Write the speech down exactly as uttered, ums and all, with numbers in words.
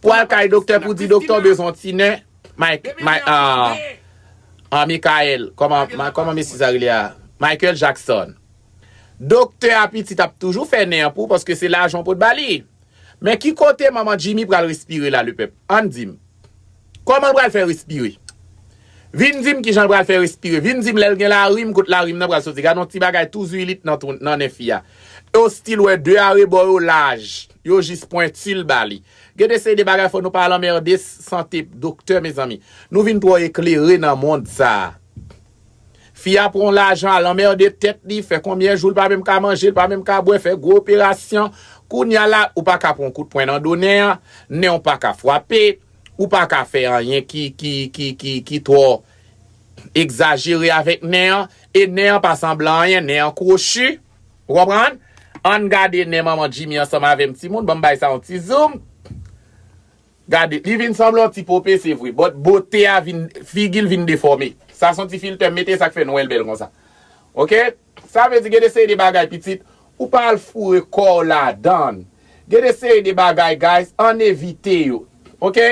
Ou al kay doktè pou di doktè w bezwen yon ti nen. Mike, Mike, ah, ah, Michael, kòman, ma- kòman mesye sa rele a? Michael Jackson. Doktè a pitit ap toujou fè nen an pou, paske se lajan w pot ba li. Men ki kote manman Jimmy pral respire la, lepèp? Ann di m. Kòman l pral fè respire? Vin di m kijan l pral fè respire. Vin di m lè l gen larim, kot larim nan pral soti. Gade yon ti bagay tou zwilit nan, tou- nan nen fi a. E w still wè de arebò yo laj. Yo jis pwenti l ba li. Gen de seri de bagay fò nou pa al anmède sante doktè, mezanmi. Nou vin twò eklere nan mond sa a. Fi a pran lajan, al anmède tèt li, fè konbyen jou l pa menm ka manje, l pa menm ka bwè, fè gwo operasyon. Kounye a la, ou pa ka pran kout pwen nan do nen an, nen w pa ka frape, ou pa ka fè anyen ki, ki, ki, ki, ki twò egzajere avèk nen an, e nen an pa sanble anyen, nen an kwochi. Ou konprann? Ann gade nen manman Jimmy ansanm avè m, timoun, ban m bay sa yon ti zoom. Gade, li vin sanble yon ti pope, se vre. But bote a vin, figi l vin defòme. Sa se yon ti filtè m mete, sa k fè nou wè l bèl konsa. Oke? Sa vle di gen de seri de bagay, pitit, ou pa al foure kò w ladan l. Gen de seri de bagay, guys, ann evite yo. Oke?